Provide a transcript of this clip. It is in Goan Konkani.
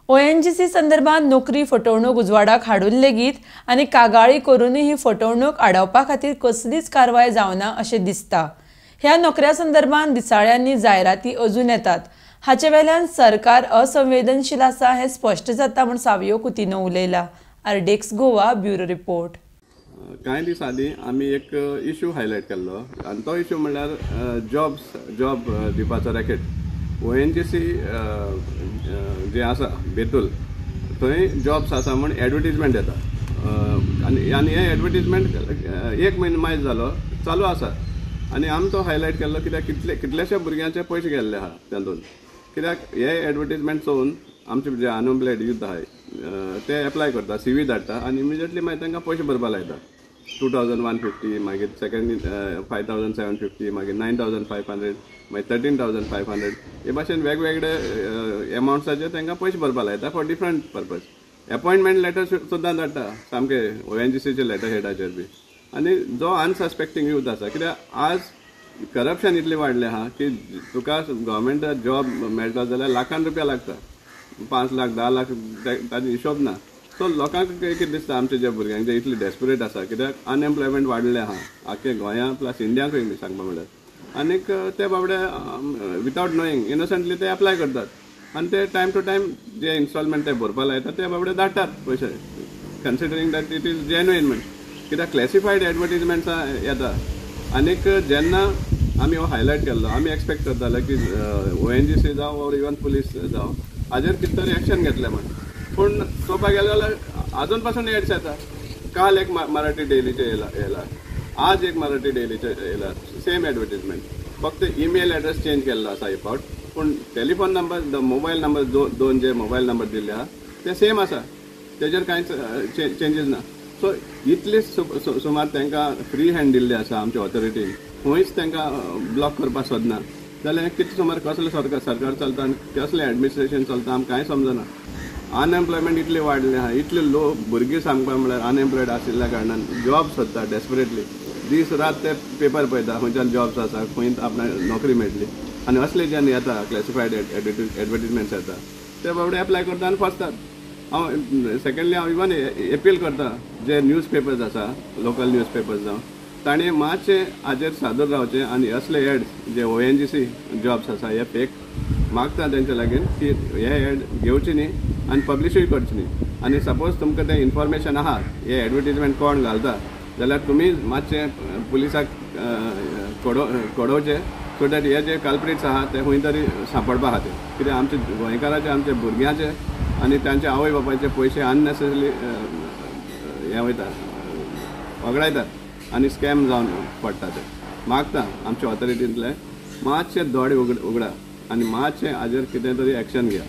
ONGC संदर्भात नोकरी फटवणूक उजवाडाक हाडून लेगीत आनी कागाळी करूनय ही फटवणूक आडावपा खातीर कसलीच कारवाय जावना अशें दिसता. ह्या नोकऱ्या संदर्भात दिसाळ्यांनी जायराती अजून येतात. हाचे वेल्यान सरकार असंवेदनशील आसा हें स्पश्ट जाता म्हूण Savio Coutinho उलयला. RDX Goa bureau report. कांय दीस आदीं आमी एक इशू हायलायट केल्लो आनी तो इशू म्हणल्यार जॉब दिवपाचो रॅकेट. ONGC जे आसा बेतूल थंय जॉब्स आसा म्हूण एडवर्टीजमेंट येता आनी हे एडवर्टीजमेंट एक म्हयनो मायज जालो चालू आसा आनी आमी तो हायलायट केल्लो कित्याक कितलेशे भुरग्यांचे पयशे गेल्ले आहा तातूंत. कित्याक हे एडवर्टीजमेंट चोवन आमचे जे अनएम्प्लॉयड यूथ आहाय ते एप्लाय करता, CV धाडटा आनी इमिजिएटली मागीर तांकां पयशे भरपा लायता. 2150, मागीर सेकंड 5750, मागीर 9500, मागीर 13500, हे भाशेन वेगवेगळे एमावंट्साचे तांकां पयशे भरपा लायता for different purpose. Appointment letter सुद्दां धाडटा सामके ONGCचे लेटर हेडाचेर बी. आनी जो अनसस्पेक्टींग यूथ आसा, कित्याक आज करप्शन इतलें वाडलें आहा की तुका गव्हर्मेंट जॉब मेळटा जाल्यार लाखान रुपया लागता, 5 लाख 10 लाख ताजो हिशोब ना. सो लोकांक कितें दिसता आमचे जे भुरग्यांक जे इतले डेस्परेट आसा कित्याक अनएम्प्लॉयमेंट वाडलें आहा आख्खे गोंया प्लस इंडियाकूय सांगपा म्हणल्यार. आनीक ते बाबडे विदावट नोईंग इनोसंटली ते एप्लाय करतात आनी ते टायम टू टायम जे इन्स्टॉलमेंट ते भरपा लायता ते बाबडे धाडटात पयशे, considering that it is genuine म्हण. कित्याक क्लॅसिफायड एडवर्टीजमेंट्सां येता. आनीक जेन्ना आमी हो हायलायट केल्लो आमी एक्सपेक्ट करताले की ONGC जावं ऑर इवन पुलीस जावं हाजेर कितें तरी एक्शन घेतलें म्हण. पूण चोवपाक गेलें जाल्यार आजून पासून एड्स येता. काल एक मराठी डेलीचें येयला, आज एक मराठी डेलीचें येयला, सेम एडवर्टीजमेंट, फक्त ईमेल एड्रेस चेंज केल्लो आसा एक फावट, पूण टेलिफोन नंबर, मोबायल नंबर दोन जे मोबायल नंबर दिल्ले आहा ते सेम आसा, तेजेर कांयच चेंजीस ना. सो इतले सुमार तांकां फ्री हँड दिल्ले आसा आमच्या ऑथॉरिटीन, खंयच तांकां ब्लॉक करपाक सोदना. जाल्यार कितें सुमार कसलें सरकार चलता आनी कसलें एडमिनिस्ट्रेशन चलता आमकां कांय समजना. अनएम्प्लॉयमेंट इतलें वाडलें आहा, इतले लोक भुरगीं सांगपा म्हणल्यार अनएम्प्लॉयड आशिल्ल्या कारणान जॉब सोदता डेस्परेटली, दीस रात ते पेपर पळयता खंयच्यान जॉब्स आसा, खंय आपणाक नोकरी मेळटली. आनी असले जेन्ना येता क्लॅसिफायड एडवर्टीजमेंट्स येता ते बाबडे एप्लाय करता आनी फसतात. हांव सेकंडली हांव इवन एपील करता जे न्यूज पेपर्स आसा, लोकल न्यूज पेपर्स जावं, ताणें मातशें हाजेर सादूर रावचें आनी असले एड्स जे ONGC jobs आसा हे फेक मागता तेंच्या लागीं की हे एड घेवचे न्ही आनी पब्लिशूय करचे न्ही. आनी सपोज तुमकां तें इन्फॉर्मेशन आहा हे एडवर्टीजमेंट कोण घालता जाल्यार तुमी मातशें पुलिसाक कळोवचें सो that हे जे कल्प्रिट्स आहा ते खंय तरी सांपडपा खातीर. कित्याक आमचे गोंयकाराचे, आमच्या भुरग्यांचे आनी तांचे आवय बापायचे पयशे अननेसेसरी हें वयता, वगडायतात आनी स्कॅम जावन पडटा. ते मागता आमच्या ऑथॉरिटींतले मातशे दोळे उगडा आनी मातशें हाजेर कितें तरी एक्शन घेया.